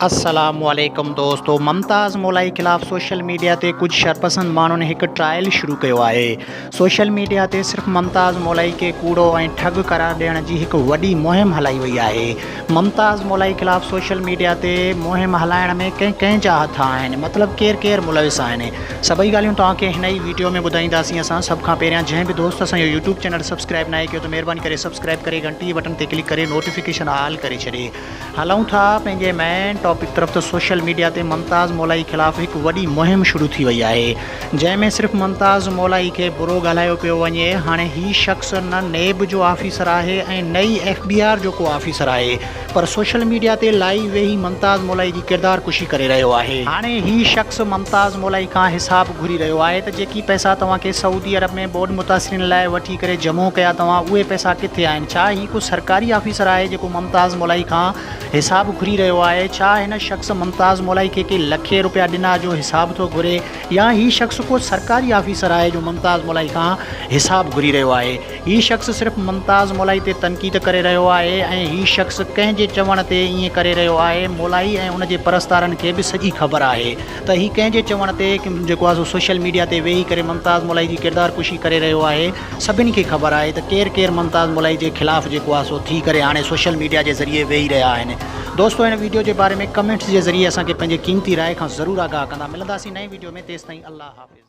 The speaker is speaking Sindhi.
السلام عليڪم دوستو ممتاز مولائي خلاف سوشل ميڊيا تي ڪجهه شرپسند ماڻهن هڪ ٽرائل شروع ڪيو آهي سوشل ميڊيا تي صرف ممتاز مولائي کي ڪوڙو ۽ ٺڳ قرار ڏيڻ جي هڪ وڏي مهم هلائي وئي آهي ممتاز مولائي خلاف سوشل ميڊيا تي مهم هلائڻ ۾ ڪنهن ڪنهن جا هٿ آهن مطلب ڪير ڪير ملوث آهن سڀئي ڳالهيون توهان کي هن ئي ويڊيو ۾ ٻڌائينداسين اسان سڀ کان پهريان جنهن به دوست اسان جو يوٽيوب چينل سبسڪرائب ناهي ڪيو ته مهرباني ڪري سبسڪرائب ڪري گهنٽي جي بٽن تي ڪلڪ ڪري نوٽيفڪيشن آل ڪري ڇڏي. هلون ٿا پنهنجي مين ٽاپڪ طرف ته سوشل ميڊيا تي ممتاز مولائي خلاف هڪ وڏي مهم شروع ٿي وئي آهي جنهن ۾ صرف ممتاز مولائي کي برو ڳالهايو پيو وڃي هاڻي هي شخص نه نيب جو آفيسر آهي ۽ نه ئي ايف بي آر جو ڪو آفيسر آهي پر سوشل ميڊيا تي لائي ويهي ممتاز مولائي جي ڪردار ڪشي ڪري رهيو آهي. هاڻي هي شخص ممتاز مولائي کان حساب گهري رهيو آهي ته جيڪي پئسا توهان کي سعودي عرب ۾ ٻوڏ متاثرين لاء وٺي ڪري جمعو ڪيا توهان اهي پئسا ڪٿي آهن ڇا هي ڪو سرڪاري آفيسر آهي جيڪو ممتاز مولائي کان حساب گهري رهيو آهي ڇا هن شخص ممتاز مولائي کي ڪي لکين روپيا ڏنا جو حساب ٿو گهري يا هي شخص ڪو سرڪاري آفيسر آهي جو ممتاز مولائي کان حساب گهري رهيو آهي هي شخص صرف ممتاز مولائي تي تنقيد ڪري رهيو آهي ۽ هي شخص ڪنهن جي چوڻ تي ائين ڪري رهيو آهي مولائي ۽ ان جي پرستارن کي به سڄي خبر آهي ته هي ڪنهن جي چوڻ تي جيڪو آهي سو سوشل ميڊيا تي ويهي ڪري ممتاز مولائي جي ڪردار ڪشي ڪري رهيو آهي سڀني کي خبر آهي ته ڪير ڪير ممتاز مولائي جي خلاف جيڪو آهي سو ٿي ڪري هاڻي سوشل ميڊيا جي ذريعي ويهي رهيا آهن دوستو هن ويڊيو جي باري ۾ ڪمينٽس جي ذريعي اسان کي پنهنجي قيمتي راء کان ضرور آگاهه ڪندا ملنداسين نئين ويڊيو ۾ تيستائين الله حافظ.